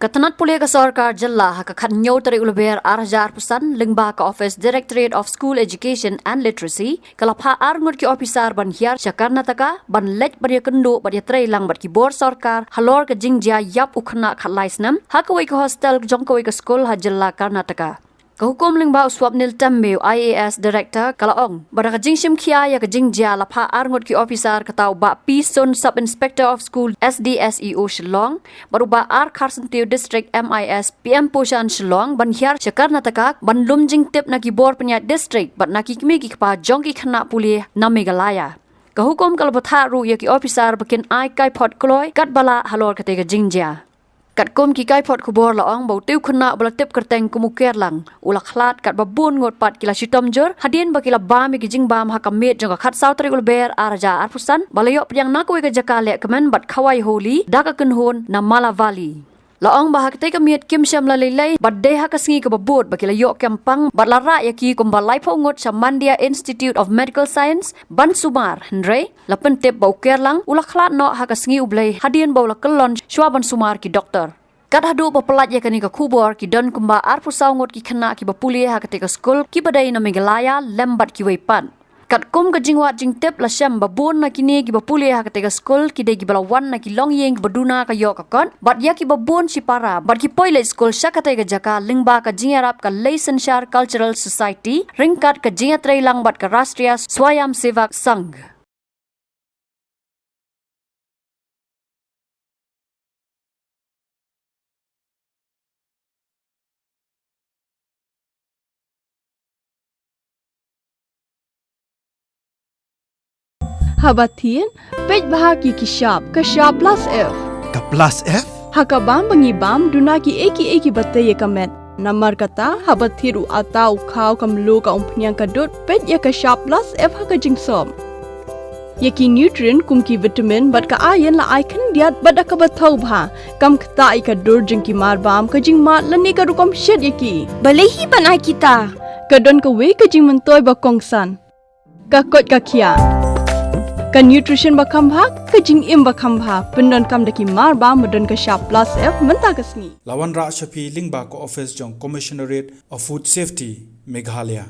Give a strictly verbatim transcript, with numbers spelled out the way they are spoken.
Ka tnat pule ka sorkar jylla ha ka khathynñiew tarik u Lber ar hajar arphew san lyngba ka Office Directorate of School Education and Literacy ka la phah arngut ki ophisar ban hiar sha Karnataka ban leit ban ïakynduh bad ïatreilang bad ki bor sorkar halor ka jingjia ïap u khynnah khatlai snem ha kawei ka hostel jong kawei ka skul ha jylla Karnataka. Ka hukum lyngba u Swapnil Tembe, u I A S Director, ka la ong ba da ka jingshim khia ïa ka jingjia la phah arngut ki ophisar, kata u Bah P Sun, Sub Inspector of School, S D S E O Shillong, bad u Bah R Kharsyntiew, District M I S, P M Poshan Shillong, ban hiar sha Karnataka ban lum jingtip na ki bor pynïaid district bad na ki kmie ki kpa jong ki khynnah pule na Meghalaya. Ka hukum ka la bthah ruh ïa ki ophisar ba kin ai kaiphod kloi katba lah halor katei ka jingjia. Katkum ki kaiphod khubor la ong ba utei u khynnah ba la tip kyrteng kum u Kerlang u la khlad katba bun ngut pat ki la shitom jur hadien ba ki la bam ïa ki jingbam ha ka miet jong ka khatsaw tarik u Lber ar hajar arphew san ba la ïoh pdiang na kawei ka jaka lehkmen bad khawai holi da ka kynhun na Mala Valley. La ong ba ha katei ka miet kim shym la lei lei bad dei ha ka sngi kaba bud ba ki la ïoh kem pang bad la rah ïa ki kumba laiphew ngut sha Mandya Institute of Medical Science ban sumar, hynrei la pyntip ba u Kerlang u la khlad noh ha ka sngi U Blei hadien ba u la kyllon shuwa ban sumar ki doktor. Kat haduh ba pynlait ïa kane ka khubor ki don kumba arphew saw ngut ki khynnah kiba pule ha katei ka skul kiba dei na Meghalaya lem bad kiwei pat. Katkum ka jingwad jingtip la shem ba bun na kine kiba pule ha katei ka skul ki dei kiba la wan na ki longïing kiba duna ka ïoh ka kot bad ïa kiba bun shipara bad ki poi leit skul sha katei ka jaka lyngba ka jingïarap ka Lei Synshar Cultural Society ryngkat ka jingïatreilang bad ka Rashtriya Swayamsevak Sangh. Haba thied, peit bha ïa ki shap, ka shap plus F. Ka plus F? Ha ka bam ba ngi bam, duna kiei kiei kiba tei ïa ka met. Namar kata, haba thied u atta, u khaw, ka mluh, ka umphniang, ka dud, peit ïa ka shap plus F ha ka jingsop. Ïa ki nutrient kum ki vitamin bad ka iron la ai khyndiat bad da kaba thaw bha. Kam ktah ïa ka dur jong ki marbam, ka jingmad lane ka rukom shet ïa ki. Balei hi ban ai kita? Ka don kawei ka jingmyntoi ba kongsan. Ka koit ka khiah. Ka nutrition ba kham bha, ka jingim ba kham bha. Pyndonkam da ki marbam ba don ka shap plus F mynta ka sngi. La wanrah sha phi lyngba ka office jong Commissionerate of Food Safety, Meghalaya.